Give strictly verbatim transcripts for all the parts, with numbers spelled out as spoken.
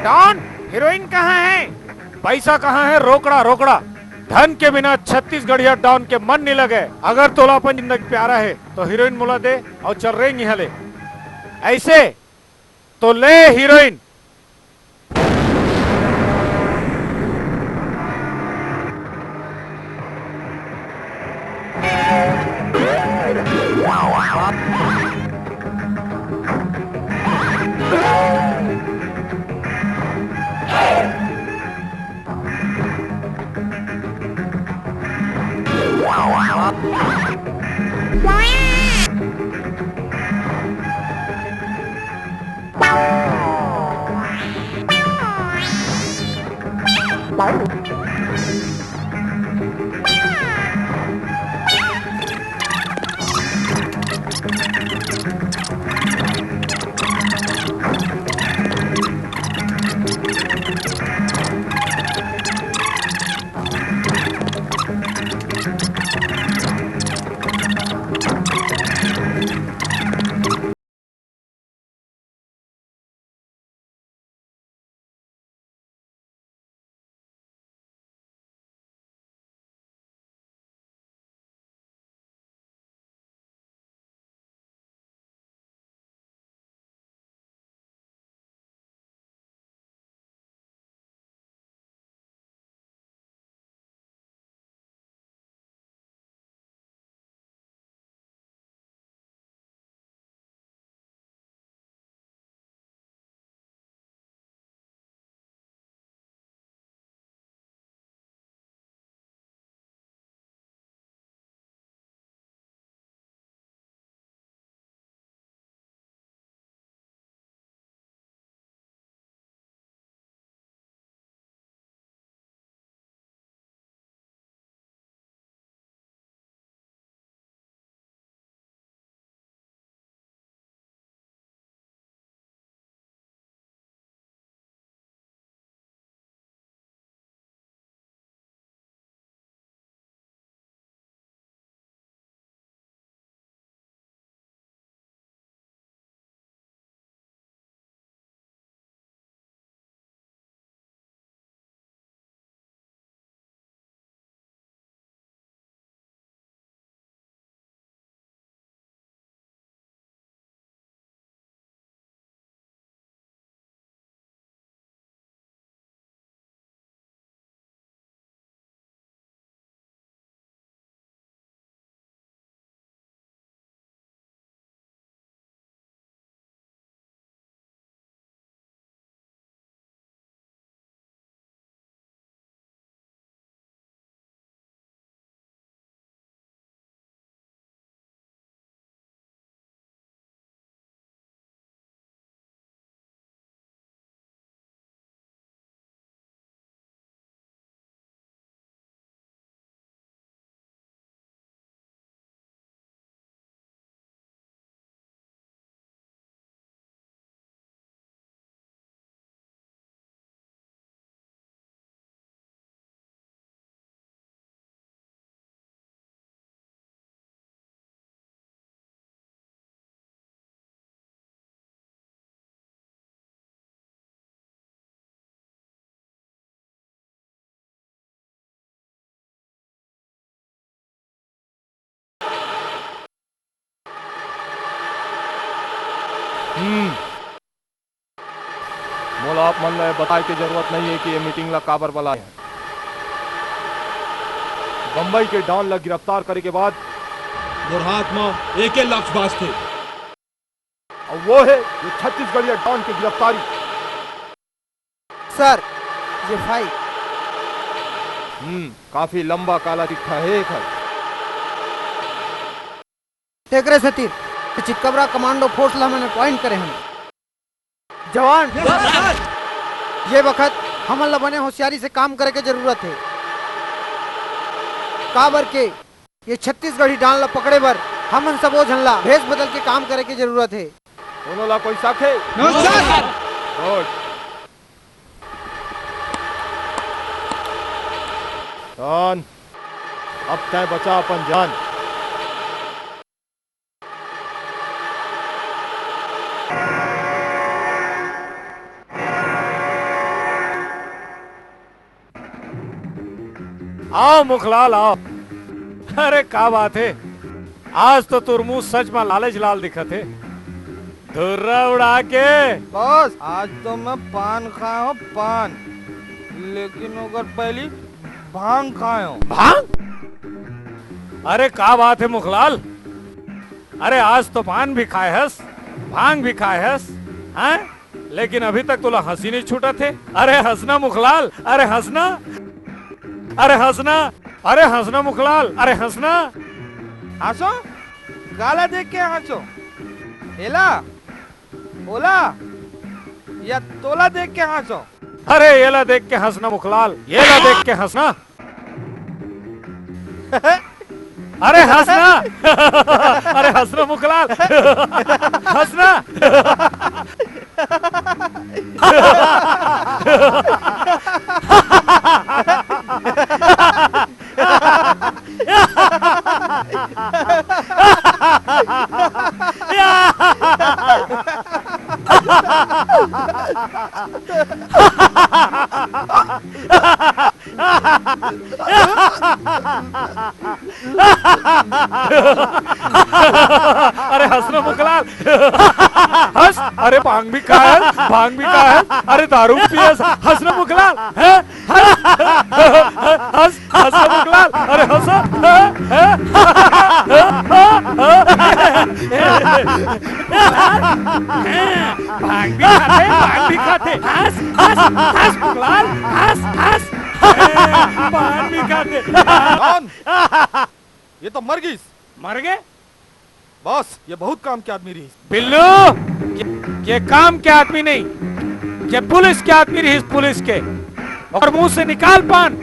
Don, heroine कहाँ है? पैसा कहाँ है? रोकड़ा, रोकड़ा। धन के बिना छत्तीसगढ़िया डॉन के मन नहीं लगे। अगर तोला अपन जिंदगी प्यारा है, तो हीरोइन मोला दे अउ चल रेंग इहाँ ले। ऐसे तो ले हीरोइन। हम्म। मोला आप मन ला बताए के जरूरत नहीं है कि ये मीटिंग ला काबर बुलाए हैं। बम्बई के डॉन ला गिरफ्तार करे के बाद मोर हाथ म एके लक्ष्य बांचथे। अउ वो है ये छत्तीसगढ़िया डॉन के गिरफ्तारी। सर, ये फाइल। हम्म, काफी लंबा काला चिट्ठा है एकर। तेकरे सेती ये चितकबरा कमांडो फोर्स ला हमन अपॉइंट करे हन। जवान, ये बखत हमन ला बने होशियारी से काम करे के जरूरत हे, काबर के ये छत्तीसगढ़ी डॉन ला पकड़े बर हमन सबो झन ला भेष बदल के काम करे के जरूरत हे। कोनो ला कोई शक हे? No, sir। गुड। डॉन, अब तैं बचा अपन जान। आओ मुखलाल, आओ। अरे, का बात हे? आज तो तोर मुंह सच म लालच लाल दिखत हे। धुर्रा उड़ा के। बॉस, आज तो मैं पान खाए हंव, पान। लेकिन ओकर पहिली भांग खाए हंव। भांग? अरे, का बात हे मुखलाल? अरे, आज तो पान भी खाए हस, भांग भी खाए हस, हैं? लेकिन अभी तक तोला हंसी नहीं छूटत हे। अरे हंस ना मुखलाल, अरे हंस ना, अरे हंस ना, अरे हंस ना मुखलाल, अरे हंस ना। हंसो? काला देख के हंसो? एला? ओला? या तोला देख के हंसो? अरे एला देख के हंस ना मुखलाल, एला देख के हंस ना। अरे हंस ना। अरे हंस ना मुखलाल, हंस ना। अरे हंस ना मुखलाल, हंस। अरे भांग भी खाए हस, भांग भी खाए हस, अरे दारू पिए हस, हंस ना मुखलाल, हैं? हंस, हंस, हंस ना मुखलाल, अरे हंस, हैं? हैं? भांग भी खाथे, भांग भी खाथे, हंस, हंस, हंस मुखलाल, हंस, हंस। भांग भी खाथे। डॉन, ये तो मर गईस। मर गए? बॉस, ये बहुत काम के आदमी रहीस। बिल्लू, ये, ये काम के आदमी नहीं, ये पुलिस के आदमी रहीस, पुलिस के। ओकर मुंह से निकाल पान।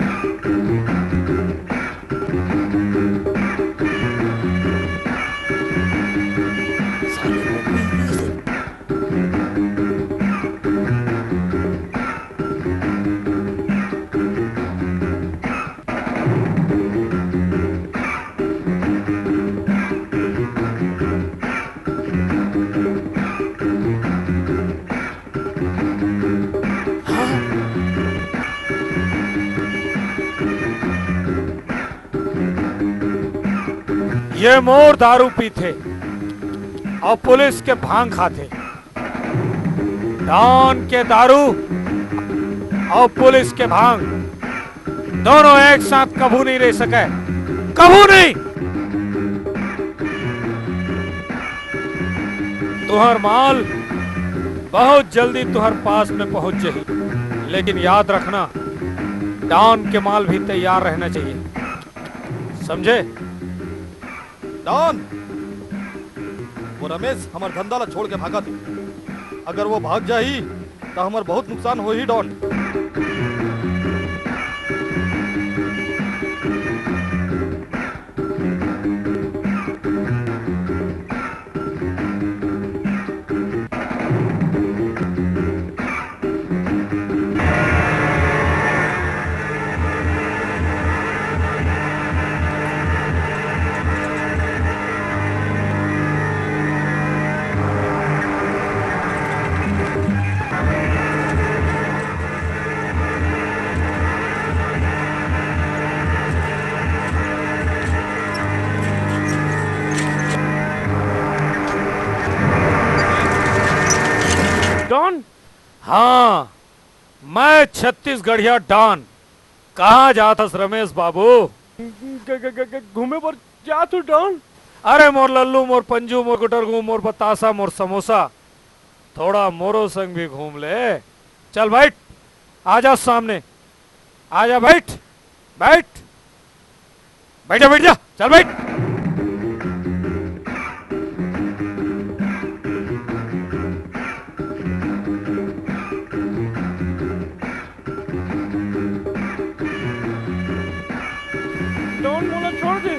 ये मोर दारू पीथे अउ पुलिस के भांग खाथे। डॉन के दारू अउ पुलिस के भांग दोनों एक साथ कभू नहीं रह सके, कभू नहीं। तुहर माल बहुत जल्दी तुहर पास में पहुंच जाही, लेकिन याद रखना, डॉन के माल भी तैयार रहना चाहिए, समझे? डॉन, वो रमेश हमर धंधा ला छोड़ के भागत हे। अगर वो भाग जाही, त हमर बहुत नुकसान होही, डॉन। डॉन? हाँ, मैं छत्तीसगढ़िया डॉन। कहाँ जात हस रमेश बाबू? ग-, ग-, ग-, ग-, घूमे बर जात हूँ डॉन। अरे मोर लल्लू, मोर पंजू, मोर गुटरगू, मोर बतासा, मोर समोसा, थोड़ा मोरो संग भी घूम ले। चल बैठ, आजा सामने, आजा बैठ, बैठ, बैठ जा, बैठ जा, चल बैठ। डॉन, मोला छोड़ दे,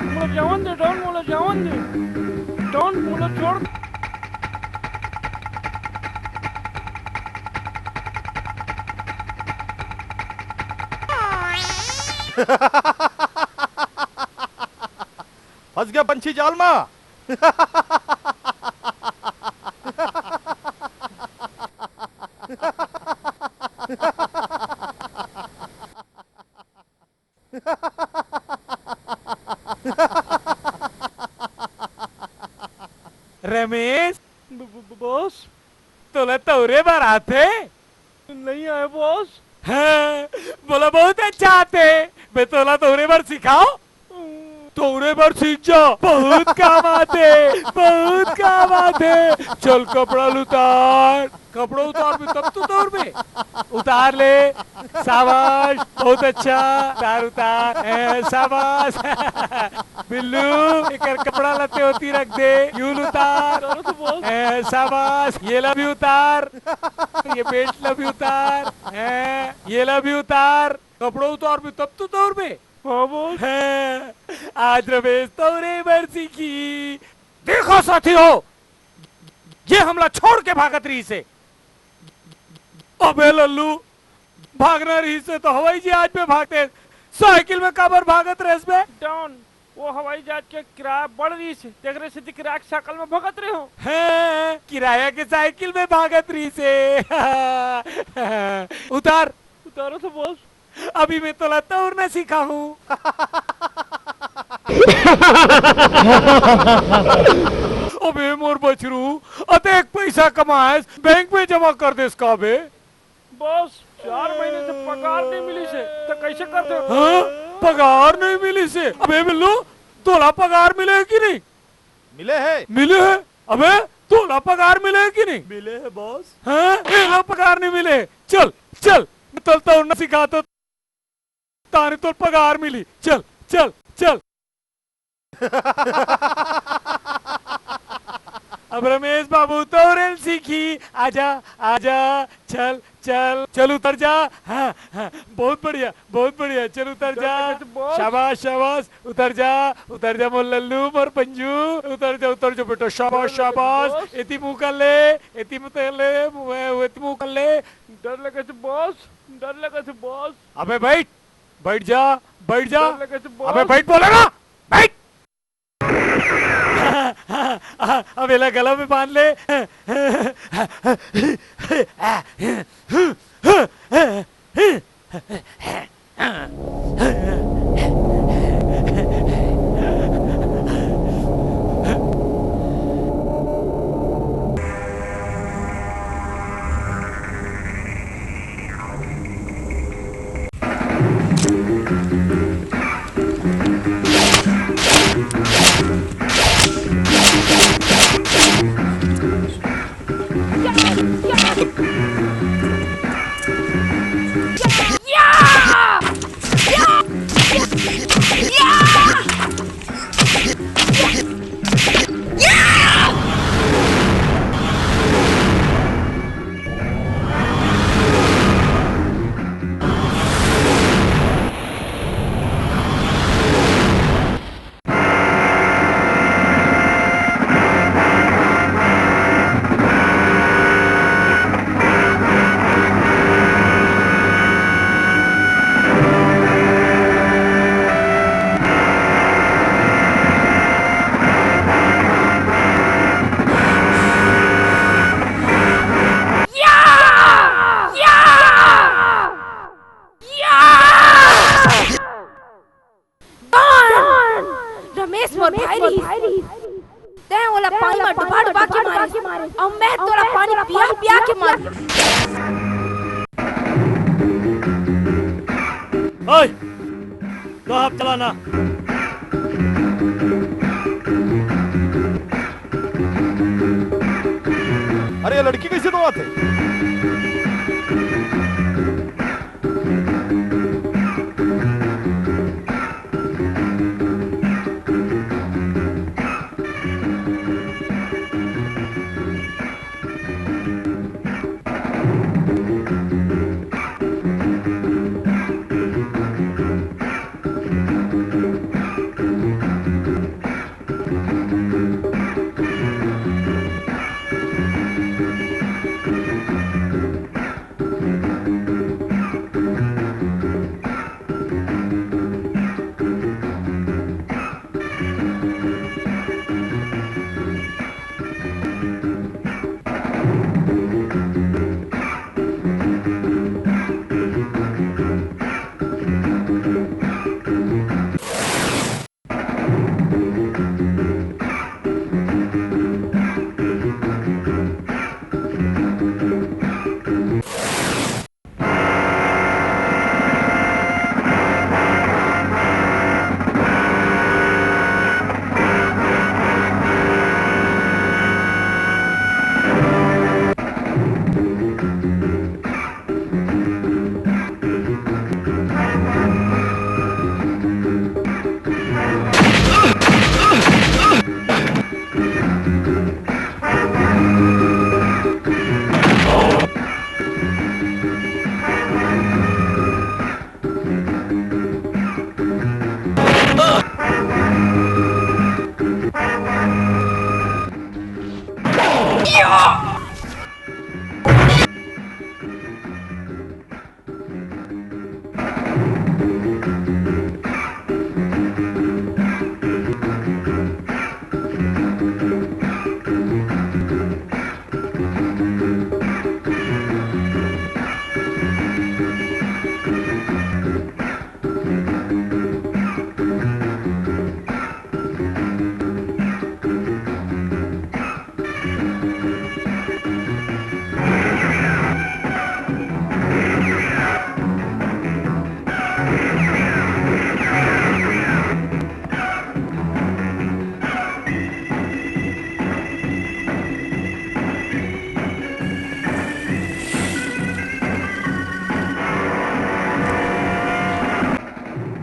मोला जावन दे, डॉन, मोला जावन दे, डॉन, मोला छोड़। फंस गया पंछी जाल मा। तोरे बर आथे? नहीं आए बॉस। हाँ, बोला बहुत अच्छा आथे। मैं तोला तोरे बर सिखाओ। तोरे बर सीख जा, बहुत काम आथे, बहुत काम आथे। चल कपड़ा ल उतार, कपड़ा उतार भी तब तो तोर में उतार ले। शाबाश, बहुत अच्छा। उतार, उतार। ए, शाबाश। बिल्लू, एकर कपड़ा लत्ते होती रख दे। यूल उतार। ए, शाबाश, ये ला भी उतार। ये बेल्ट ला भी उतार। ए, ये ला भी उतार। कपड़ा उतार भी तब तो तोर में। हाँ, बॉस। हाँ, आज रमेश तोरे बर सीखी। देखो साथी हो, ये हमला छोड़ के भागत रहिस हे। अबे लल्लू, भागना रहिस हे तो हवाई जहाज में भागते, साइकिल में काबर भागत रहिस बे? डॉन, वो हवाई जहाज के किराया बढ़ रहिस हे, तेकरे सेती किराया के साइकिल में भागत रहे हो। हैं, किराया के साइकिल में भागत रहिस हे। उतार। उतारो तो बॉस। अभी मैं तोला तौरना सिखाहूं। अबे मोर बछरू, अतेक पैसा कमाएस, बैंक में जमा कर देस का बे? बॉस, चार महीने से पगार नहीं मिलिस हे, तो कैसे कर दे? हाँ? पगार नहीं मिलिस हे? अबे बिल्लू, तोला पगार मिले हे कि नहीं? मिले हे। मिले हे? अबे, तोला पगार मिले हे कि नहीं? मिले हे बॉस। हाँ? एला पगार नहीं मिले हे। चल, चल, मैं तोला तौरना सिखाथों, ताहने तोला पगार मिली। चल, चल, चल। अब रमेश बाबू तोरे ल सीखी। आजा, आजा, चल, चल, चल उतर जा। हाँ, हाँ, बहुत बढ़िया, बहुत बढ़िया, चल उतर जा। डर लगे तो बॉस। शाबाश, शाबाश, उतर जा, उतर जा मोर लल्लू, मोर पंजू, उतर जा, उतर जा बेटा, शाबाश, डर लगे तो शाबाश। बॉस। एती मुंह कर ले, एती मुंह कर ले, मुंह, एती मुंह कर ले। डर लगे तो बॉस, डर लगे तो बॉस। अबे बैठ, बैठ जा, बैठ जा। डर लगे तो बॉस। अबे बैठ बोले ना, बैठ। अब एला गला में बांध ले। डॉन! रमेश मोर भाई रहिस। तैं ओला पानी म डुबा डुबा के मारे, अउ मैं तोला पानी पिया पिया के मारे। ओए, तो आप चलाना। अरे, ये लड़की कैसे दौड़ात हे?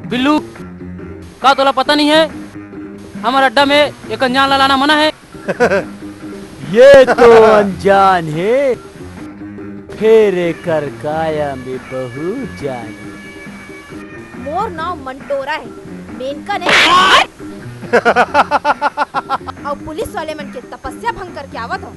बिल्लू, का तोला पता नहीं है, हमर अड्डा में एक अनजान ला लाना मना है। ये तो अनजान है, फेर एकर काया में बहुत जान है। मोर नाव मंटोरा है, मेनका नहीं। अउ पुलिस वाले मन के तपस्या भंग करके आवत हो।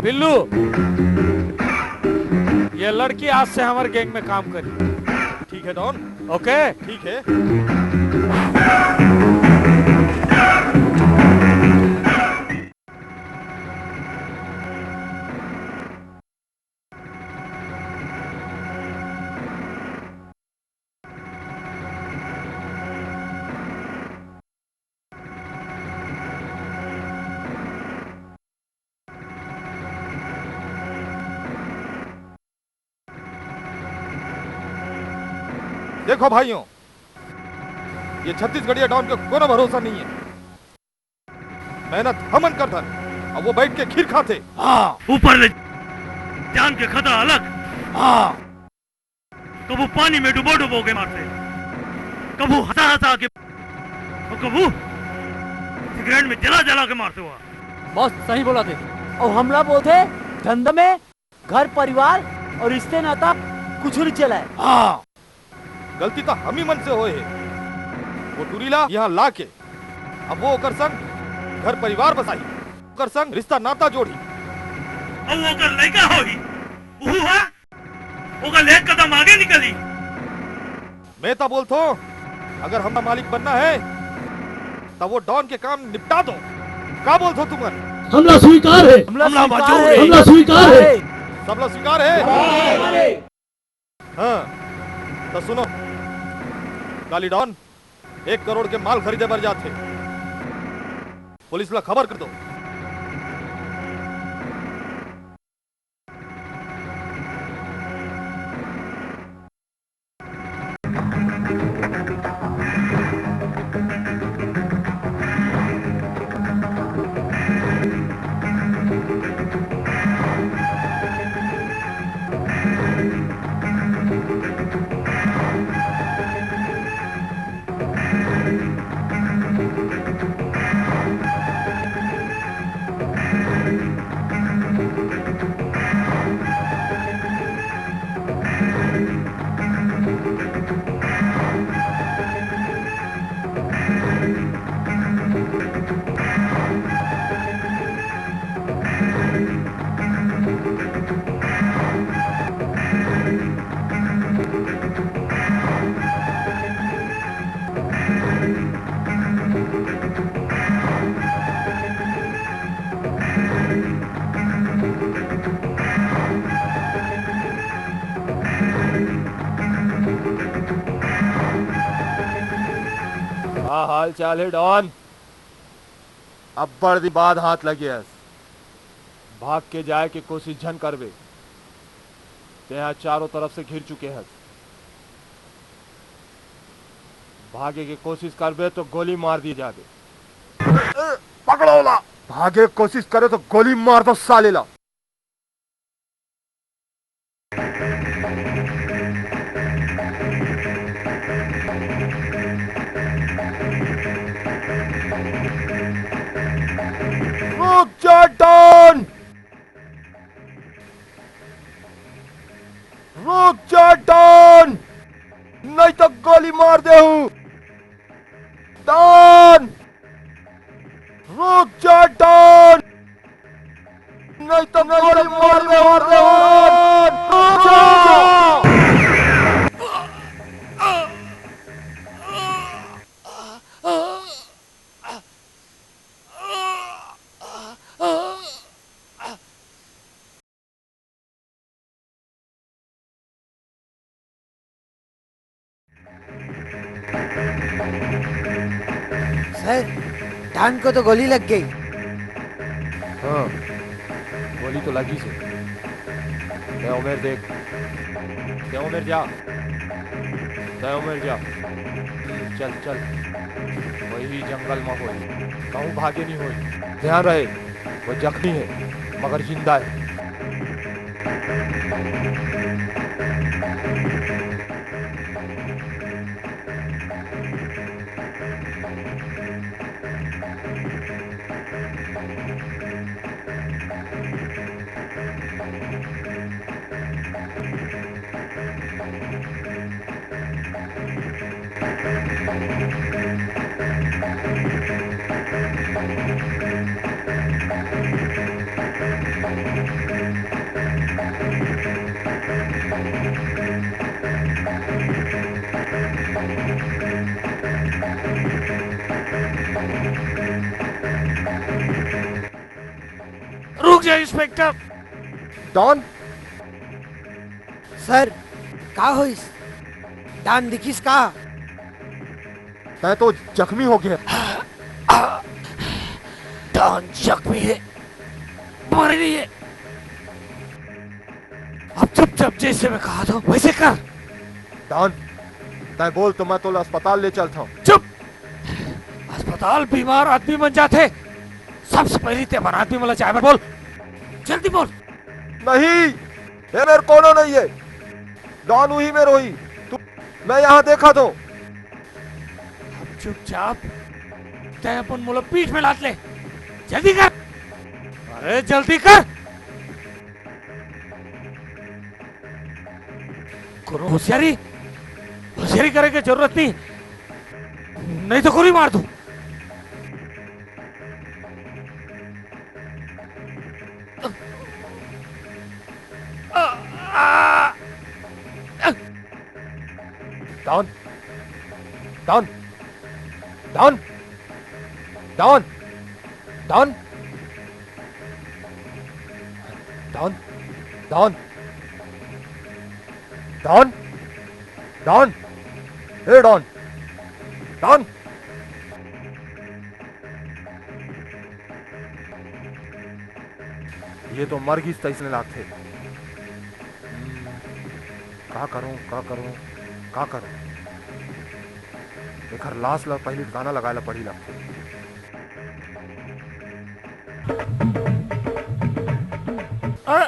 बिल्लू, ये लड़की आज से हमारे गैंग में काम करी। ठीक है डॉन। ओके। ठीक है। देखो भाइयों, ये छत्तीसगढ़िया डॉन के कोनो भरोसा नहीं है। मेहनत हमन करथन, अब वो बैठ के खीर खाथे। हाँ। ऊपर ले जान के खतरा अलग। हाँ। कभू पानी में डुबो डुबो के मारथे, कभू हंसा हंसा के, अउ कभू सिगरेट में जला जला के मारथे हुआ। बहुत सही बोला थे। अउ हमला बोलथे, धंधा में घर परिवार अउ रिश्ते नाता कुछ नहीं चलाय। हाँ। गलती तो हम ही मन से होय हे। वो टूरी ला यहाँ ला के अब वो ओकर संग घर परिवार बसाही, ओकर संग रिश्ता नाता जोड़ही। अउ ओकर लइका होही, उहू हा ओकर ले एक कदम आगे निकलही। मैं तो बोलथो, अगर हमला मालिक बनना है, तब वो डॉन के काम निपटा दो। का बोलथो तुमन? हमला स्वीकार है। हमला हमला स्वीकार मंजूर है। है। हमला स्वीकार है। सबला स्वीकार है। हाँ, तो सुनो, काली डॉन एक करोड़ के माल खरीदे बर जाथे। पुलिस ला खबर कर दो। का हाल चाल हे डॉन? अब्बड़ दिन बाद हाथ लगे हस। भाग के जाए के कोशिश झन करबे, तेहा चारों तरफ से घिर चुके हस। भागे के कोशिश करबे तो गोली मार दिए जाबे। पकड़ो ला। भागे कोशिश करे तो गोली मार दो साले ला। रुक जा डॉन, रुक जा डॉन, नहीं तो गोली मार देहूं। डॉन, रुक जा डॉन, नहीं तो गोली मार दे, मार दे, डॉन, रुक जा। सर, डॉन को तो गोली लग गई। हाँ, गोली तो लगी से। तय उमेर देख, तय उमेर जा, तय उमेर जा। हम्म, चल चल, वही जंगल में होई, कहूँ भागे नहीं होई। ध्यान रहे, वो जख्मी है मगर जिंदा है। रुक जा इंस्पेक्टर। डॉन। सर, का होइस? डॉन दिखिस का? तय तो जख्मी हो गया। डॉन जख्मी है, मर गई है। अब चुपचाप जैसे मैं कहा था वैसे कर। डॉन, तय बोल तो मैं तोला अस्पताल ले चलता हूँ। चुप। अस्पताल बीमार आदमी मन जाथे। सबसे पहले ते मन आदमी मन ला जाए बर बोल। जल्दी बोल। नहीं, ये मेरे कोनो नहीं है। डॉन उही मेरे होही। तू, मैं यहाँ देखा तो। अब चुपचाप तय अपन मोला पीठ में लात ले। जल्दी कर। अरे जल्दी कर। कोनो होशियारी, होशियारी करे के जरूरत नहीं, नहीं तो गोली मार दूं। Don, don, don, don, don, don, don, don, don, ए डॉन, डॉन। ये तो मर गिस तइसने लागथे। हम्म, का करूं, का करूं, का करूं? एखर लाश ला पहिली ठिकाना लगाए ला पड़ी लगथे। अरे,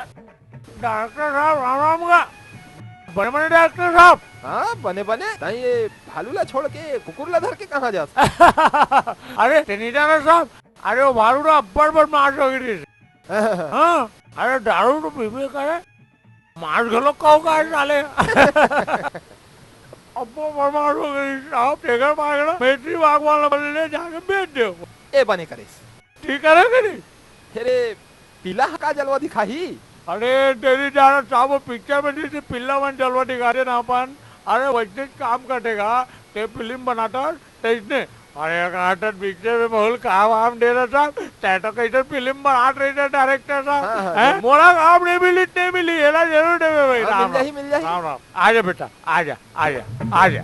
डॉक्टर साहब, राम राम गा। बने बने डॉक्टर साहब। हाँ, बने बने। ताई ये भालू ला छोड़ के कुकुर ला धर के कहाँ जास? अरे, ते नहीं जाना साहब, अरे, वो भालू ना अब्बड़ बदमाश हो गई थी। हाँ, अरे, दारू तो पीबे करे, मांस घलो खाओ का साले। अब्बड़ बदमाश हो गई साहब, तेकर मांस ना मैत्री बागवान ला ले जाके बेच दे। ए बने करेस। ठीक करे कि नहीं? अरे, पिला ह का जलवा दिखाही? अरे, तेरी जाना साहब, वो पिक्चर में जैसे पिल्ला मन जलवा दिखाथे ना अपन, अरे, वैसे काम कटेगा, ते फिल्म बनाता, तइसने। अरे, काटत पिक्चर में बहुत काम वाम दे रहा साहब, तै तो कैसे फिल्म बनात रहे थे डायरेक्टर साहब, हाँ, हाँ, हैं? हाँ। मोला काम नहीं मिली, नहीं मिली, एला जरूर देवे भाई, हाँ, राम मिल जाही, राम। मिल जाही। राम राम। आजा बेटा, आजा, आजा, आजा।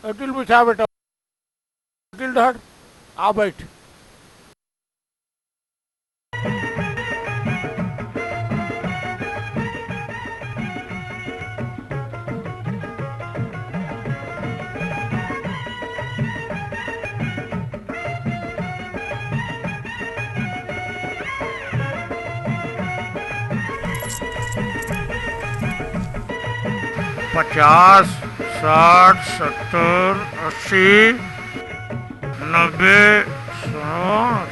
अटिल बिछा बेटा, अटिल धर, आ बैठ। पचास, साठ, सत्तर, अस्सी, नब्बे, सौ,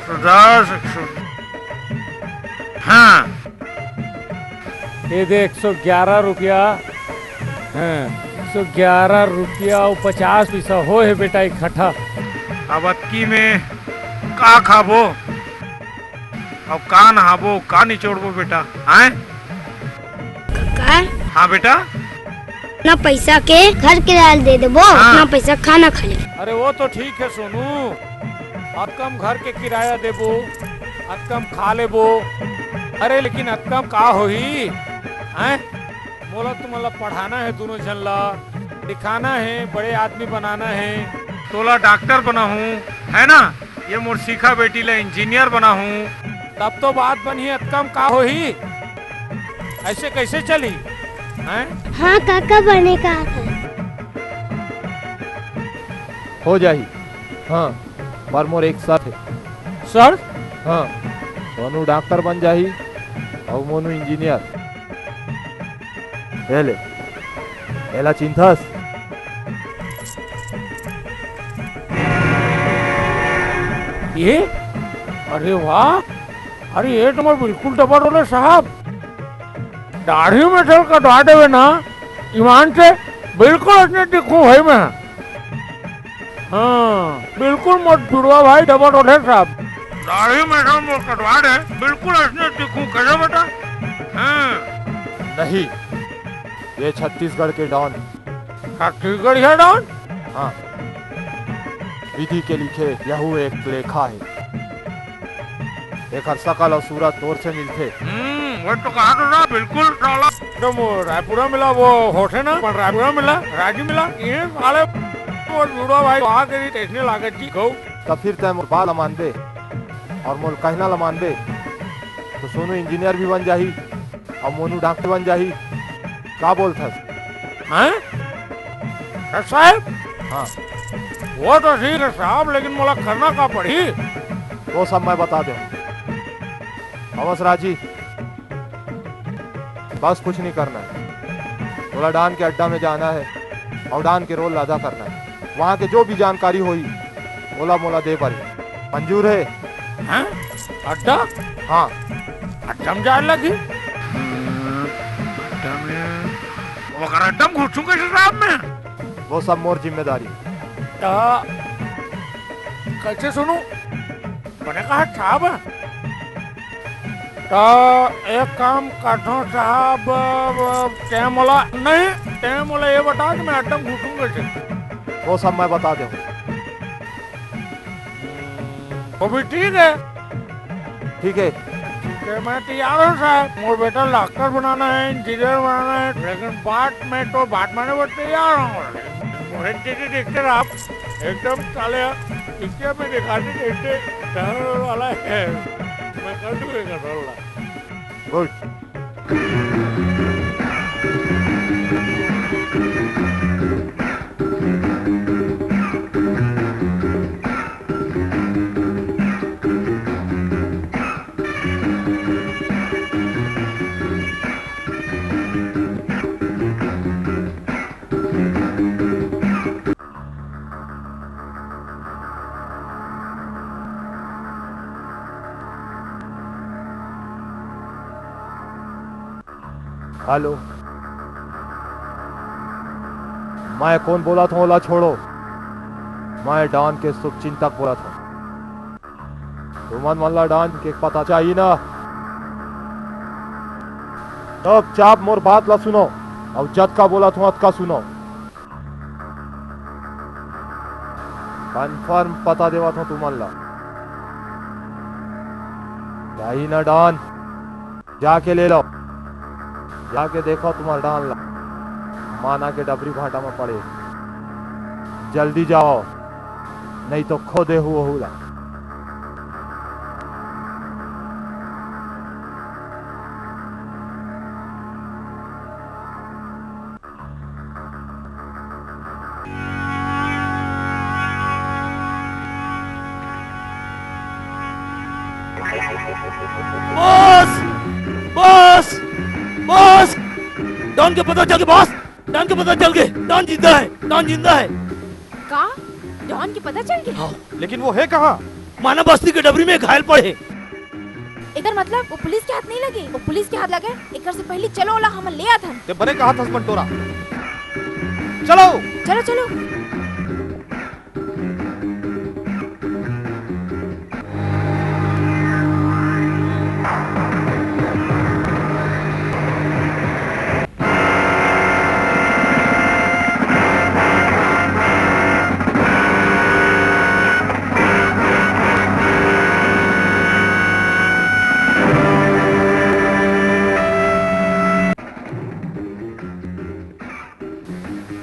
पचास, एक सौ। हाँ। ये दे एक सौ ग्यारह रुपया। हाँ, एक सौ ग्यारह रुपया अउ पचास पइसा होय हे बेटा इकट्ठा। अब अतकी में का खाबो? अब का नहाबो, का निचोड़बो बेटा? आय? कका? हाँ बेटा? ना पैसा के घर किराया दे देबो, हाँ। ना पैसा खाना खा ले। अरे वो तो ठीक है सोनू, अतका म घर के किराया देबो, अतका म खा लेबो। अरे लेकिन अतका म का होही? हैं? मोला तुमन ला पढ़ाना है, दोनों झन ला दिखाना है, बड़े आदमी बनाना है। तोला डॉक्टर बनाहूँ, है ना? ये मोर शिखा बेटी ला इंजीनियर बनाहूँ। तब तो बात बनही, अतका म का होही? ऐसे कैसे चली? हैं? हाँ काका, बने का है। हो जाही। हाँ, पर मोर एक शर्त है। शर्त? हाँ, मोनू डॉक्टर बन जाही अउ मोनू इंजीनियर। ए ले, एला चिन्हथस? ये? अरे वाह! अरे ये तो मैं बिल्कुल डबल रोले साहब। दाढ़ी में चल कटवा देवे ना, ईमान से बिल्कुल असने दिखूं भाई मैं। हाँ, बिल्कुल मत जुड़वा भाई डबल रोले साहब। दाढ़ी में चल मोर कटवा दे, बिल्कुल असने दिखूं, कैसे बेटा? हाँ। नहीं, ये छत्तीसगढ़ के डॉन। छत्तीसगढ़िया डॉन? हाँ। विधि के लिखे यहू एक लेखा है। एकर सकल अउ सूरत तोर से मिलथे। हम्म, वो तो कहा तो ना, बिल्कुल साला। एकदम वो रायपुरा मिला, वो होठे ना, पर रायपुरा मिला, राजी मिला, ये साले वो जुड़वा भाई, वहाँ के भी कैसने लागत जी, गौ। तब फिर तैं मोर बात ल मानबे अउ मोर कहना ल मानबे, तो सोनू इंजीनियर भी बन जाही। अब मोनू डॉक्टर बन जाही, का बोलथस? हैं? डॉक्टर साहब? हाँ। वो तो ठीक है साहब, लेकिन मोला करना का पड़ही? वो सब मैं बता देहूँ। अवस राजी, बस कुछ नहीं करना है। थोड़ा डॉन के अड्डा में जाना है अउ डॉन के रोल अदा करना है। वहाँ के जो भी जानकारी होही, ओला मोला दे बर। मंजूर है? हैं? अड्डा? हाँ। अड्डा में जाए लगी? हम्म, अड्डा में, ओकर अड्डा में घुसू कैसे साहब मैं? वो सब मोर जिम्मेदारी। त कैसे सुनू? बने कहा साहब? त एक काम करथों साहब, तैं मोला, नहीं, तैं मोला ये बता कि मैं अड्डा में घुसूं कैसे? वो सब मैं बता देहूँ। वो भी ठीक है। ठीक है। ठीक है, मैं तैयार हूँ साहब। मोर बेटा डॉक्टर बनाना है, इंजीनियर बनाना है, लेकिन बात में तो बात माने वो तैयार हूँ। मोहन जी देखते आप एकदम साले पिक्चर में दिखाते जैसे डर वाला है। मैं कर दूंगा रोल। गुड। हेलो, मैं कोन बोलत हूँ, ओला छोड़ो। मैं डॉन के शुभचिंतक बोलत हूँ। तुमन मन ला डॉन के पता चाहिए ना? चुपचाप मोर बात ला सुनो, अउ जतका बोलत हूँ, अतका सुनो। कंफर्म पता देवत हूँ तुमन ला। चाही ना डॉन? जाके ले लो, जाके देखो तुम्हार डॉन ला, माना के डबरी भाटा में पड़े। जल्दी जाओ, नहीं तो खो देहू ओहू ला। बॉस! बॉस! बॉस! डॉन के पता चल गया, बॉस! डॉन के पता चल गया। डॉन जिंदा है, डॉन जिंदा है। का? डॉन के पता चल गया? हाँ, लेकिन वो है कहाँ? मानव बस्ती के डबरी में घायल पड़े। एकर मतलब वो पुलिस के हाथ नहीं लगे? वो पुलिस के हाथ लगे, एकर से पहले चलो ओला हमन ले आथन। ते बने कहा थस बंटोरा। चलो। चलो, चलो।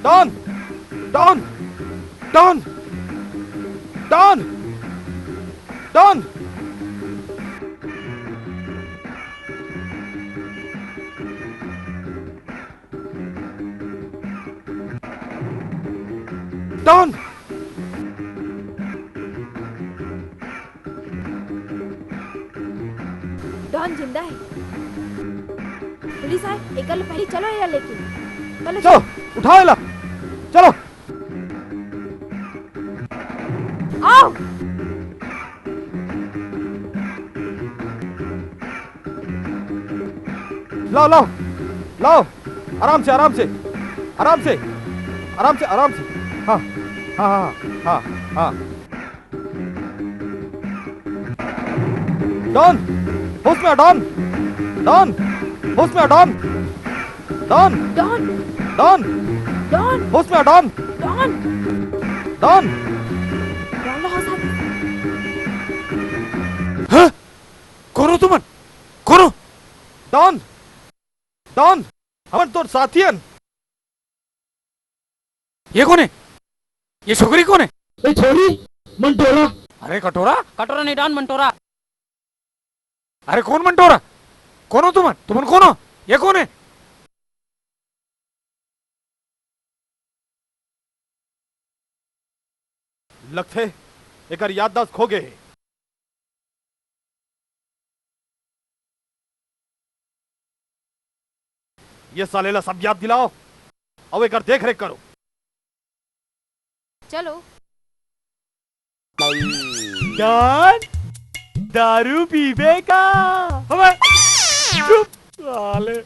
Don! Don! Don! Don! Don! Don! Don जिंदा है। पुलिस आए, एकर ले पहले चलो एला लेके। चलो, चलो, चलो। उठाओ एला। चलो। आओ। लाओ, लाओ, लाओ। आराम से, आराम से, आराम से, आराम से, आराम से। हाँ, हाँ, हाँ, हाँ, हाँ। डॉन, होश में आ, डॉन। डॉन, होश में आ, don. Don. Don. Don. Don. होश में आ, डॉन। डॉन। डॉन। डॉन ला होश आ गया। हाँ? कोन हो तुमन? कोन हो? डॉन। डॉन, हमन तोर साथी हन। ये कोन हे? ये छोकरी कोन हे? ए छोरी, मंटोरा। अरे कटोरा? कटोरा नहीं डॉन, मंटोरा। अरे कोन मंटोरा? कोन हो तुमन? तुमन कोन हो? ये कोन हे? लगथे एकर याददाश्त खो गे हे। ये साले ला सब याद दिलाओ, अउ एकर देख रेख करो। चलो। डॉन, दारू पीबे का? अबे, चुप साले,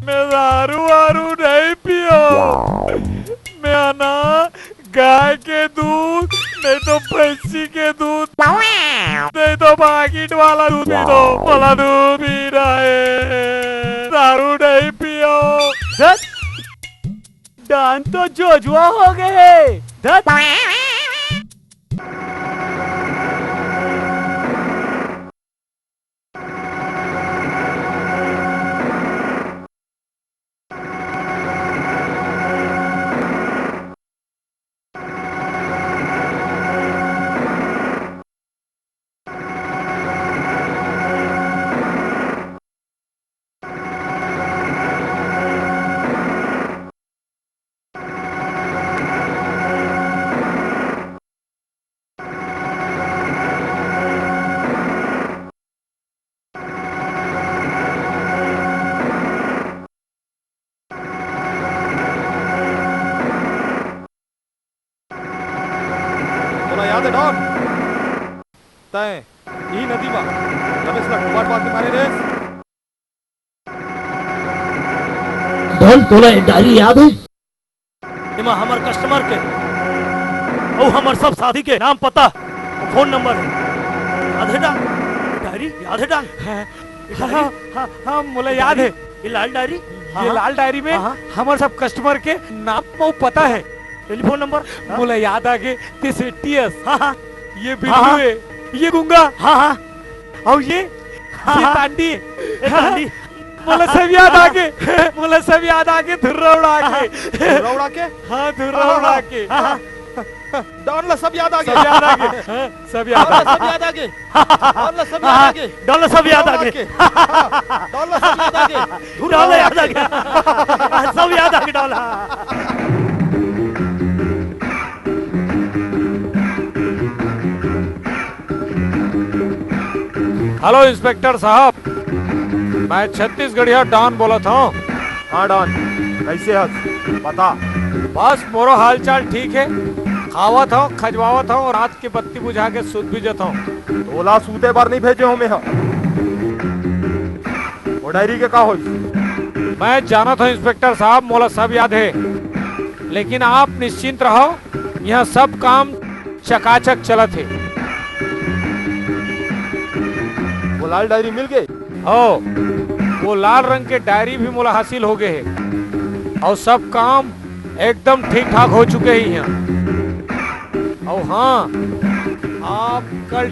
मैं दारू वारू नहीं पियो। मैं ना गाय के दूध, नहीं तो भैंसी के दूध, नहीं तो पैकेट वाला दूध पी दो, वाला दूध पी रहे। दारू नहीं पियो। धत, डॉन तो जोजुआ हो गए। धत। तोला याद हे डॉन, तैं इही नदी मा रमेश ला डुबा डुबा के मारे रेहेस। डॉन, तोला ये डायरी याद हे? एमा हमर कस्टमर के अउ हमर सब साथी के नाम, पता, फोन नंबर हे। याद हे डॉन? डायरी याद हे डॉन? हाँ, ये डायरी? हाँ, हाँ, हाँ, मोला ये याद डायरी? हे। ये लाल डायरी? ये हाँ, हाँ। लाल डायरी में हाँ, हाँ। हमर सब कस्टमर के नाम अउ पता हे। Telephone number? हाँ। मोला याद आ गे, ते सेठी अस। हाँ, हाँ। ये बिल्लू हाँ, हाँ। हे, ये गुंगा। हाँ, हाँ। अउ ये, हाँ, ये हाँ। तांडी। ये तांडी। मोला सब याद आ गे, मोला सब याद आ गे, धुर्रा उड़ा के। धुर्रा उड़ा के? हाँ, धुर्रा हाँ, हाँ, उड़ा हाँ। के। हाँ, हाँ। डॉन ला सब याद आ गे। सब याद आ गे। सब याद आ गे। डॉन ला सब याद आ गे। डॉन ला सब याद आ गे। डॉन ला सब याद आ गे। डॉन ला सब याद आ गे। डॉन ला याद आ गे। सब याद आ गे, डॉन ला। हेलो इंस्पेक्टर साहब, मैं छत्तीसगढ़िया डॉन बोलत हौं। हाँ डॉन, कइसे हस? बता। बस मोरो हालचाल ठीक हे, खावत हौं, खजवावत हौं, रात के बत्ती बुझा के सुत भी जत हौं। तोला सूते बर नइ भेजे हौं मेंह। ओ डायरी के का होइस? मैं जानत हौं इंस्पेक्टर साहब, मोला सब याद हे, लेकिन आप निश्चिंत रहव, इहाँ सब काम चकाचक चलत हे। वो लाल डायरी मिल गे? हो, वो लाल रंग के डायरी भी मोला हासिल हो गे हे, अउ सब काम एकदम ठीक ठाक हो चुके हे इहाँ। अउ हाँ, आप कल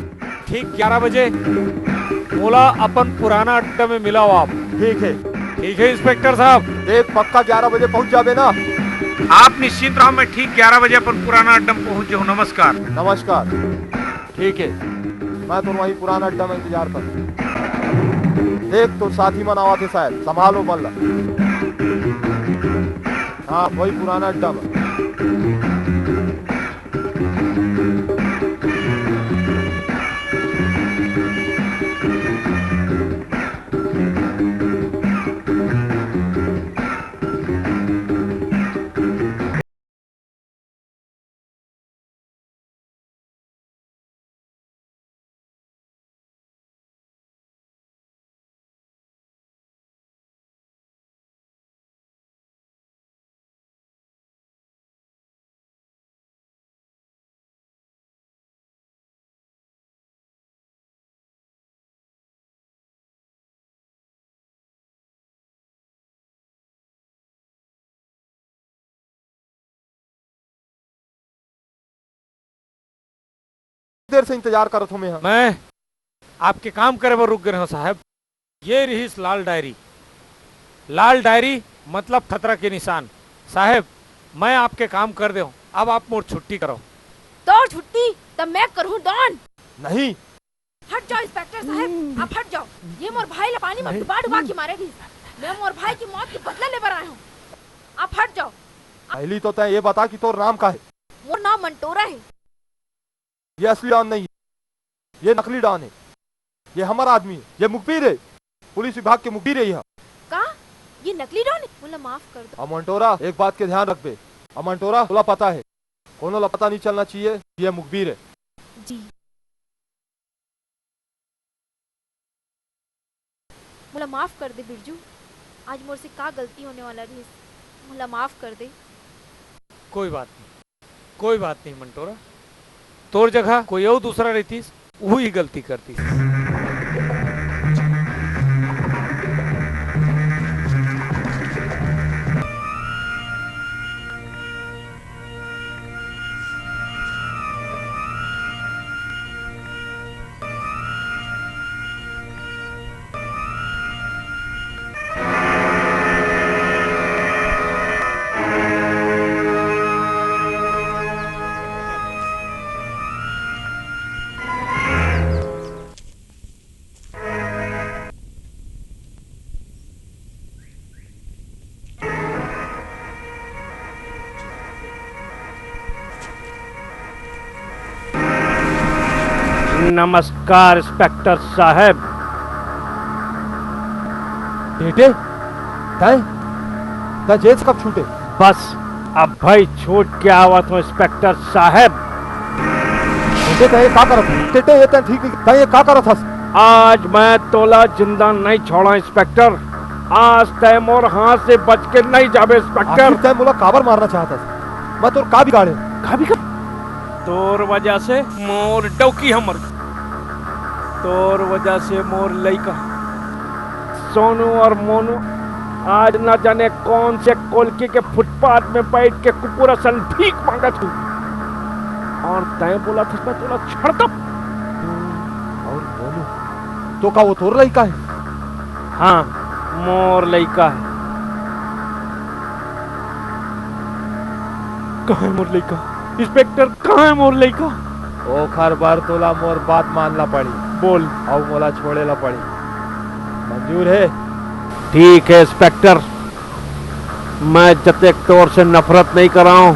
ठीक ग्यारह बजे मोला अपन पुराना अड्डा में मिलव आप। ठीक हे। ठीक हे इंस्पेक्टर साहब। देख, पक्का ग्यारह बजे पहुंच जाबे ना? आप निश्चिंत रहव, मैं ठीक ग्यारह बजे अपन पुराना अड्डा में पहुंच जाहूं। नमस्कार। नमस्कार। ठीक हे, मैं तोर वहीं पुराना अड्डा में इंतजार कर। देख, तोर साथी मन आवत हे शायद, संभाल ओ मन ला। हाँ, वही पुराना अड्डा में। देर से इंतजार करत हूँ मैं। मैं आपके काम करे बर रुक गे हूँ साहब। ये रिहिस लाल डायरी। लाल डायरी मतलब खतरा के निशान। साहेब, मैं आपके काम कर देहूं, अब आप मोर छुट्टी करो। तोर छुट्टी त मैं करहूं, डॉन। नहीं। हट जाओ इंस्पेक्टर साहब, आप हट जाओ। ये मोर भाई ला पानी में डुबा डुबा के मारे रहिस। मैं मोर भाई की मौत के बदला लेबर आया हूँ। आप हट जाओ। पहली तो तय ये बता कि तोर नाम का है? मोर नाम मंटोरा है। ये असली डॉन नहीं है, ये नकली डॉन है। ये हमर आदमी है, ये मुखबिर है, पुलिस विभाग के मुखबिर है यह। का? ये नकली डॉन है? मोला माफ कर दो। अमंटोरा, एक बात के ध्यान रखबे। अमंटोरा, तोला पता है, कोनो ला पता नहीं चलना चाहिए, ये मुखबिर है। जी। मोला माफ कर दे बिरजू, आज मोर से का गलती होने वाला रहिस, मोला माफ कर दे। कोई बात नहीं, कोई बात नहीं मंटोरा, तोर जगह कोई अउ दूसरा रहितिस, उही गलती करतिस। नमस्कार इंस्पेक्टर साहब। बेटे, तय, तय जेल से कब छूटे? बस अभई छूट के आवत हूँ इंस्पेक्टर साहब। बेटे, तय ये का करत हस? बेटे, ये तय ठीक नहीं, तय ये का करत हस? आज मैं तोला जिंदा नहीं छोड़ा इंस्पेक्टर। आज तय मोर हाथ से बच के नहीं जाबे इंस्पेक्टर। आखिर तय मोला काबर मारना चाहत हस? मैं तोर का बिगाड़े? का बिगाड़? तोर वजह से मोर डौकी हमर, तोर वजह से मोर लइका सोनू और मोनू आज न जाने कौन से कोलकी के फुटपाथ में बैठ के कुकुर असन भीख मांगत हूँ। और तय बोलत हस मैं तोला छड़कब। और मोनू, तो का वो तोर लइका है? हाँ, मोर लइका है। कहाँ है मोर लइका? इंस्पेक्टर, कहाँ है मोर लइका? ओखर बर तोला मोर बात मान ला पड़ी। बोल। अउ मोला छोड़े ला पड़ी। मंजूर है? ठीक है इंस्पेक्टर, मैं जतेक तोर से नफरत नहीं कराऊं,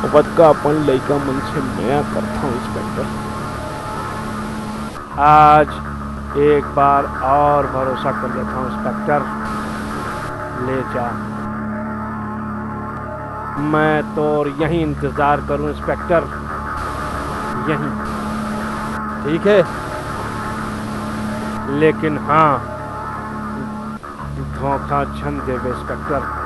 ओतका अपन लइका मन से मया करता हूँ इंस्पेक्टर। आज एक बार और भरोसा कर लेता हूँ इंस्पेक्टर, ले जा। मैं तोर यहीं इंतजार करूं इंस्पेक्टर, यहीं। ठीक है, लेकिन हाँ, धोखा झन देबे इंस्पेक्टर।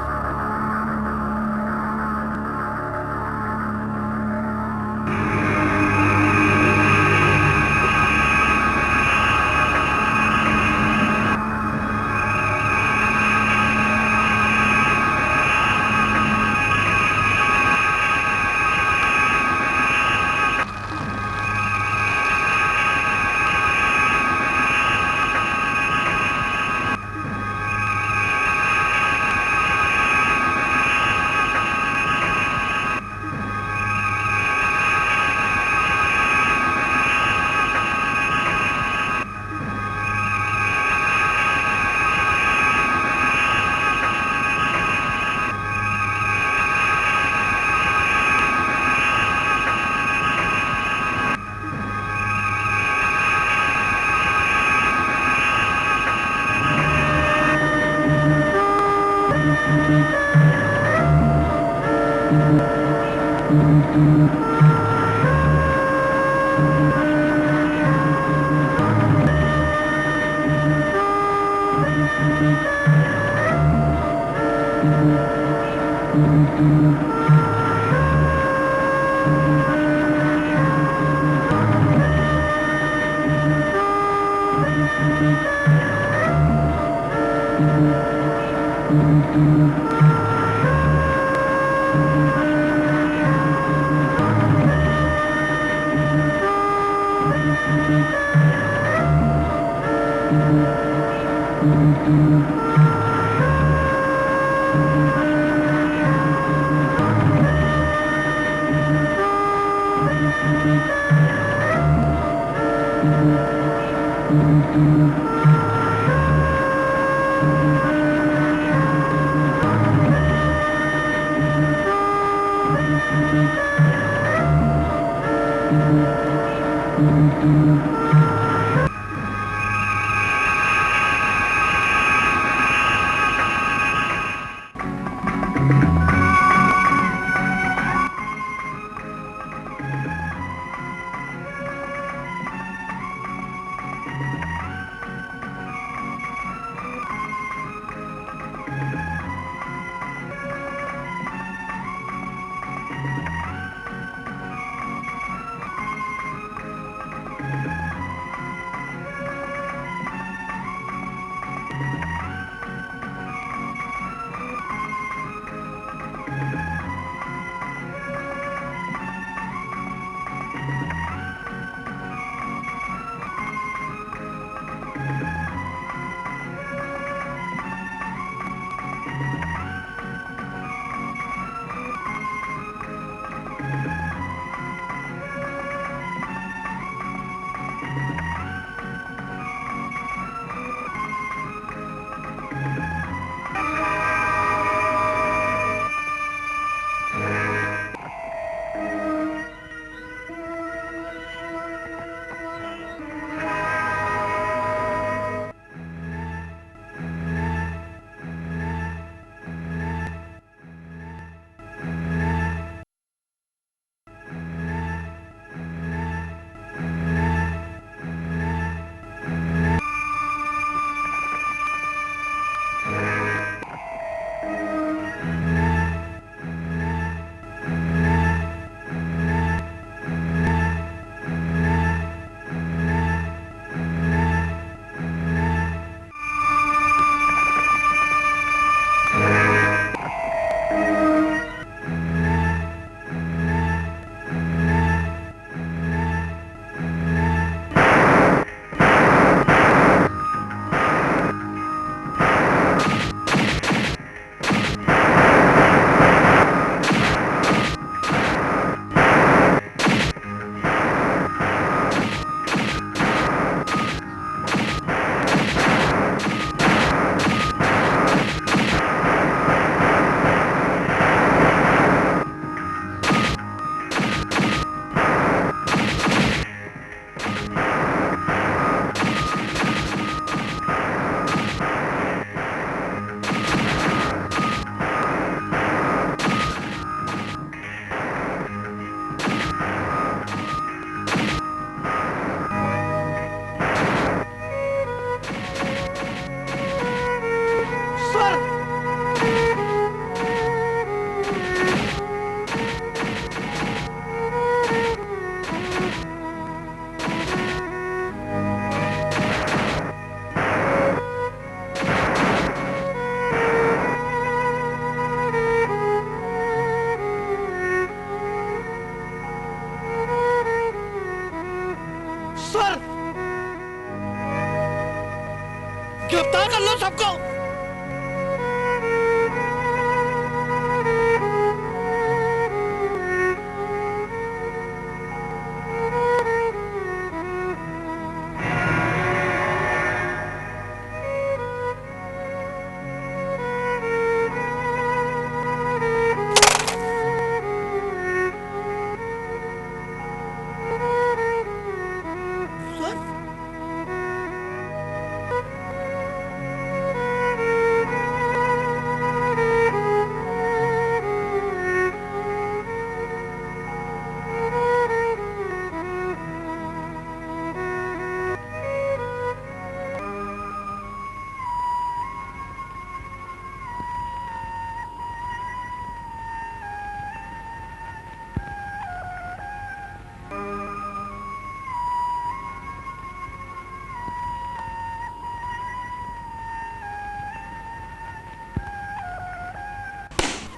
गिरफ्तार कर लो सबको।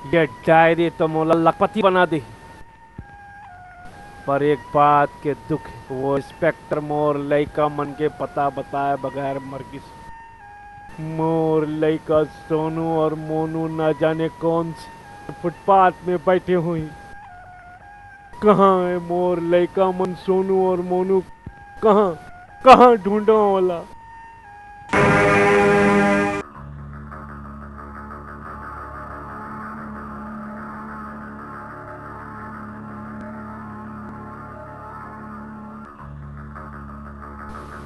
ये डायरी तो मोला लखपति बना दे, पर एक बात के दुख हे, वो इंस्पेक्टर मोर लइका मन के पता बताए बगैर मर गिस। मोर लइका सोनू और मोनू ना जाने कौन से फुटपाथ में बैठे हुई। कहाँ हे मोर लइका मन सोनू और मोनू? कहाँ, कहाँ ढूंढो ओला?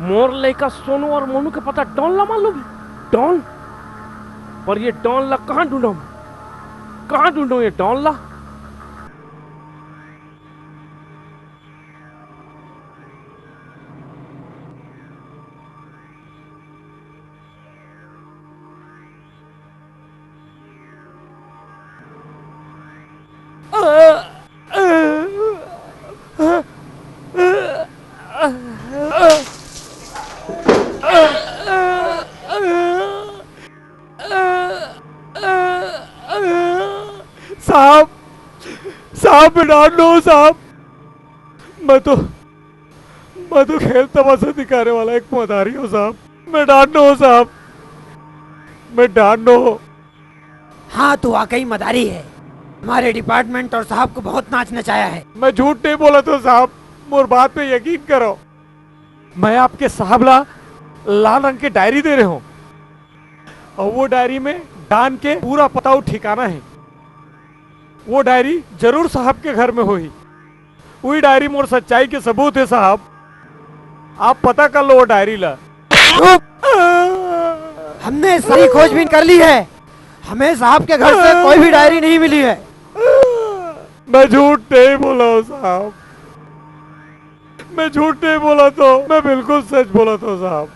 मोर लइका सोनू और मोनू के पता डॉन ला मालूम हे? डॉन? पर ये डॉन ला कहाँ ढूंढो? कहाँ ढूंढो ये डॉन ला? साहब, साहब, मैं डॉन नोहूं साहब। मैं तो, मैं तो खेल तमाशा दिखाने वाला एक मदारी हूँ साहब। मैं डॉन नोहूं साहब, मैं डॉन नोहूं। हाँ, तू वाकई मदारी है। हमारे डिपार्टमेंट और साहब को बहुत नाच नचाया है। मैं झूठ नहीं बोलत हूँ साहब, मोर बात पे यकीन करो। मैं आपके साहब ला लाल रंग के डायरी दे रहे हूँ, और वो डायरी में डॉन के पूरा पता और ठिकाना है। वो डायरी जरूर साहब के घर में होही। वही डायरी मोर सच्चाई के सबूत है साहब। आप पता कर लो वो डायरी ला। हमने सारी खोजबीन कर ली है, हमें साहब के घर से कोई भी डायरी नहीं मिली है। मैं झूठ नहीं बोला हूँ साहब, मैं झूठ नहीं बोला तो, मैं बिल्कुल सच बोला तो साहब।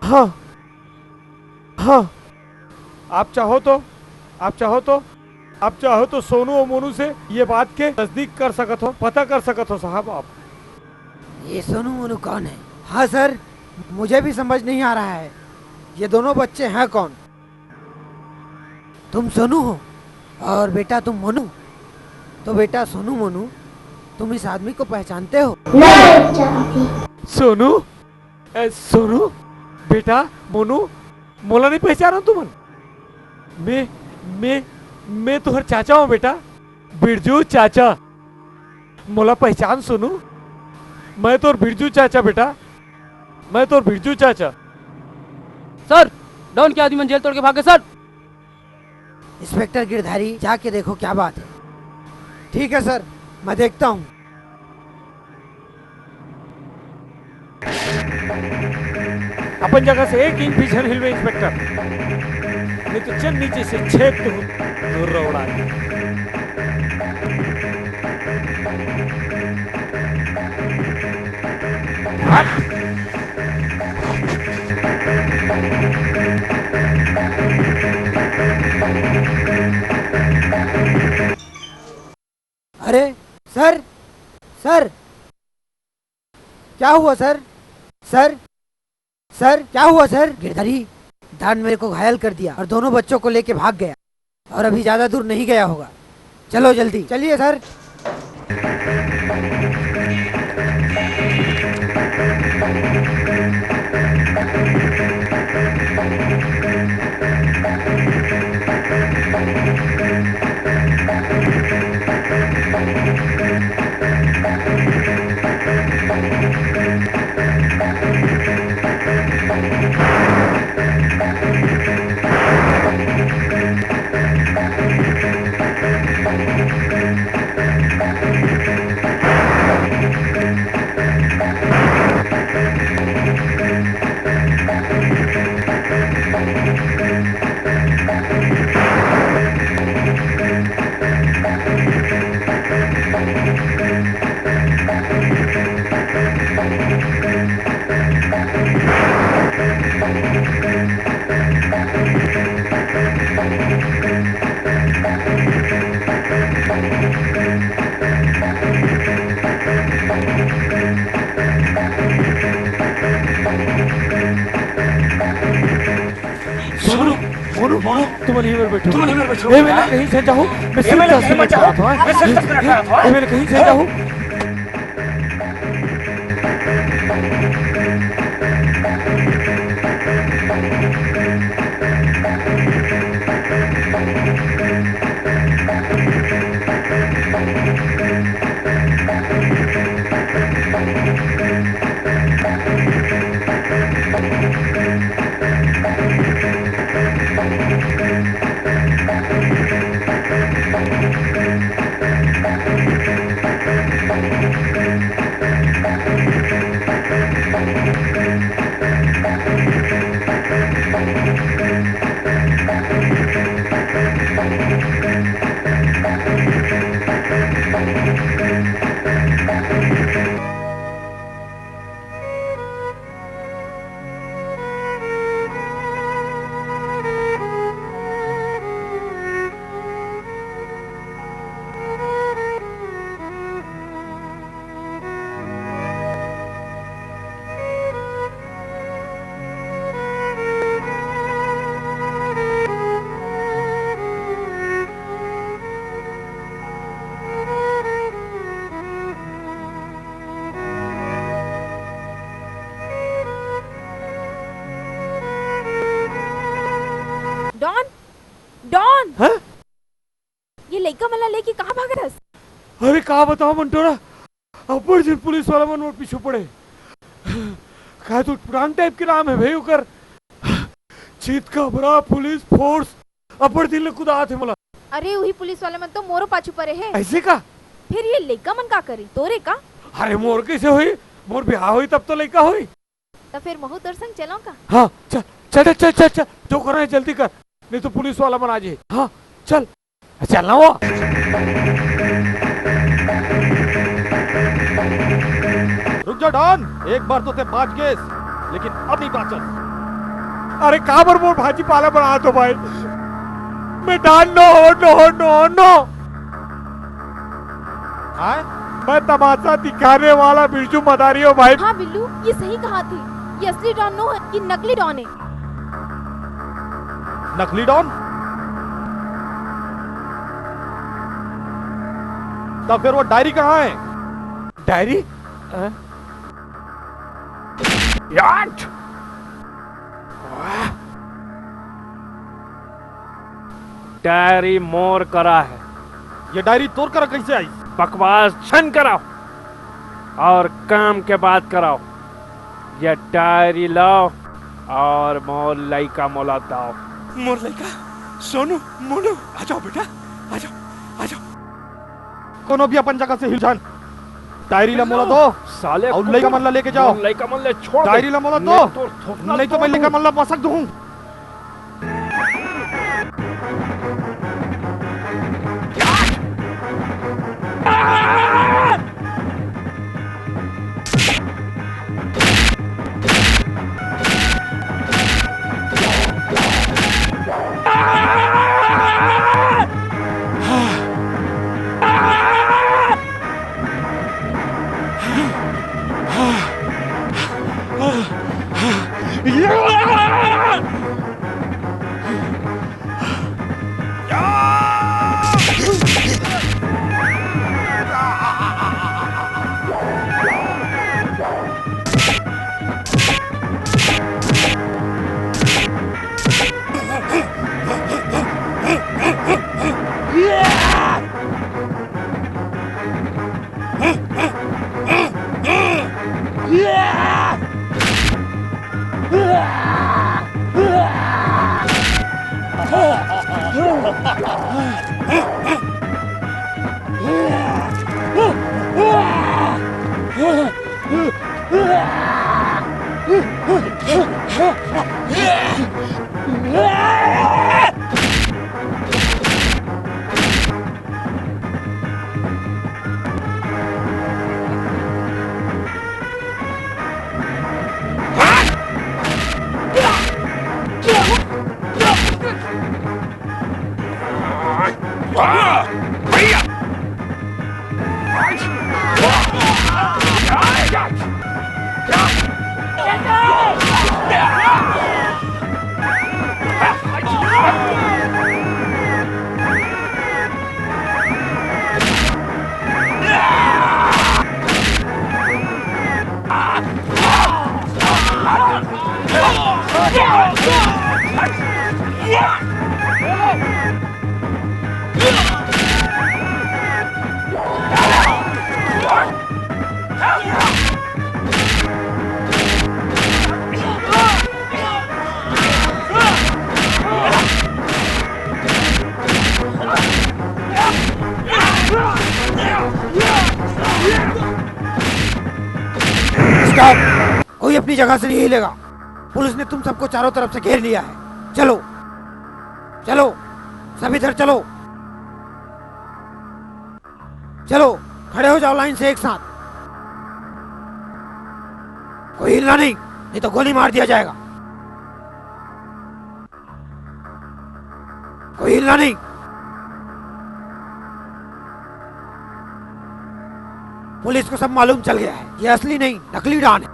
हाँ, हाँ, आप चाहो तो, आप चाहो तो, आप चाहो तो सोनू और मोनू से ये बात के तस्दीक कर सकत हो, पता कर सकत हो साहब आप। ये सोनू मोनू कौन है? हाँ सर, मुझे भी समझ नहीं आ रहा है, ये दोनों बच्चे हैं कौन? तुम सोनू हो और बेटा तुम मोनू। तो बेटा सोनू मोनू, तुम इस आदमी को पहचानते हो? नहीं जानती। सोनू, ए, सोनू, बेटा मोनू, मोला नहीं पहचानो तुमन? मैं, मैं, मैं तोहर चाचा हूँ बेटा, बिरजू चाचा। मोला पहचान सोनू, मैं तोर बिरजू चाचा बेटा, मैं तोर बिरजू चाचा। सर, डॉन के आदमी मन जेल तोड़ के भागे सर। इंस्पेक्टर गिरधारी, जाके देखो क्या बात है। ठीक है सर, मैं देखता हूँ। अपन जगह से एक इंच भी झन हिलवे इंस्पेक्टर, नहीं तो चल नीचे से छेद तो रोड़ा। अरे सर, सर, क्या हुआ सर? सर, सर, क्या हुआ सर? गिरधारी, डॉन मेरे को घायल कर दिया और दोनों बच्चों को लेके भाग गया और अभी ज्यादा दूर नहीं गया होगा। चलो जल्दी। चलिए सर। सोनू, मोनू, मोनू, तुम यहीं पर बैठो। तुम यहीं पर बैठो। ए, मैं कहीं से जाऊँ, मैं सिर्फ दस मिनट का था। मैं सिर्फ दस मिनट का था। ए, मैं कहीं से जाऊँ। Don, don. हाँ? ये लइका मन ला लेके कहाँ भागत हस? अरे का बताओ मंटोरा, अब्बड़ झिन पुलिस वाला मन मोर पीछू पड़े। का तो पुरान टाइप के नाम है भाई ओकर। चितकबरा पुलिस फोर्स, अब्बड़ दिन ले कुदात हे मोला। अरे उही पुलिस वाले मन तो मोरो पाछू पड़े हे। ऐसे का? फिर ये लइका मन का करी? तोरे का? अरे मोर कैसे होई? मोर बिहाव होई तब तो लइका होई। त फिर महू तोर संग चलंव का? हाँ, चल, चल, चल, चल, चल, जो करना है जल्दी कर, नहीं तो पुलिस वाला मन आ जाए। हाँ, चल, चल ना वो। रुक जा डॉन, एक बार तो ते बाच गेस, लेकिन अब नहीं बाचस। अरे काबर मोर भाजी पाला बना दो भाई, मैं डॉन नो हो, नो हो, नो हो, नो। आय? मैं तमाशा दिखाने वाला बिरजू मदारी हूँ भाई। हाँ बिल्लू, ये सही कहा थे, ये असली डॉन नो है, ये नकली डॉन है। नकली डॉन? तब फिर वो डायरी कहाँ है? डायरी? हाँ? याट! डायरी मोर करा है। ये डायरी तोर करा कैसे आई? बकवास झन कराओ और काम के बात कराओ। ये डायरी लाओ और मोर लइका मोला दाओ। मोर लइका, सोनू, मोनू, आ जाओ बेटा, आ जाओ, आ जाओ। कोनो भी अपन जगह से हिल झन। डायरी ला मोला दो। साले अउ कुकुर, लइका मन ला लेके जाओ। मोर लइका मन ले छोड़ दे। डायरी ला मोला दो। नहीं तो थोथना नहीं तो मैं तोड़ लइका दूं। मन ला मसक दूं। स्टॉप! कोई अपनी जगह से नहीं हिलेगा। पुलिस ने तुम सबको चारों तरफ से घेर लिया है। चलो, चलो, सब इधर चलो। चलो, खड़े हो जाओ लाइन से एक साथ। कोई हिलना नहीं, नहीं तो गोली मार दिया जाएगा। कोई हिलना नहीं। पुलिस को सब मालूम चल गया है, ये असली नहीं, नकली डॉन है।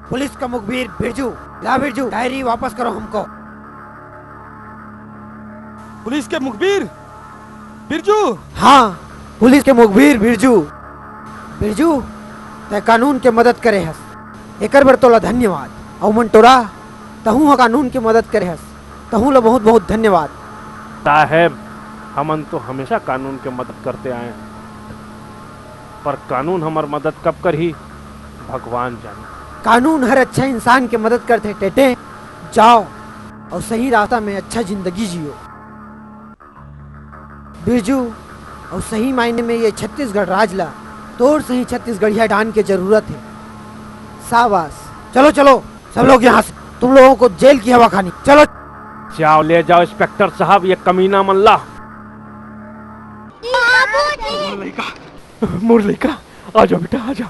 पुलिस का मुखबिर बिरजू। ला बिरजू, डायरी वापस करो हमको। पुलिस के मुखबिर बिरजू। हाँ, पुलिस के मुखबिर बिरजू। बिरजू, तै कानून के मदद करे हस, एकर बर तोला धन्यवाद। अउ मंटोरा, तहूँ ह कानून के मदद करे हस, तहूँ ला बहुत बहुत धन्यवाद। साहेब, हमन तो हमेशा कानून के मदद करते आए हैं, पर कानून हमर मदद कब करही, भगवान जाने। कानून हर अच्छा इंसान के मदद करथे टेटे। जाओ अउ सही रास्ता में अच्छा जिंदगी जियो। बिरजू, अउ सही मायने में ये छत्तीसगढ़ राज ला तोर सही छत्तीसगढ़िया डॉन के जरूरत हे। शाबाश। चलो, चलो, सब लोग यहाँ से, तुम लोगों को जेल की हवा खानी। चलो। जाओ, ले जाओ इंस्पेक्टर साहब ये कमीना मन ला। मोर लइका, मोर लइका, आ जाओ बेटा, आ जाओ।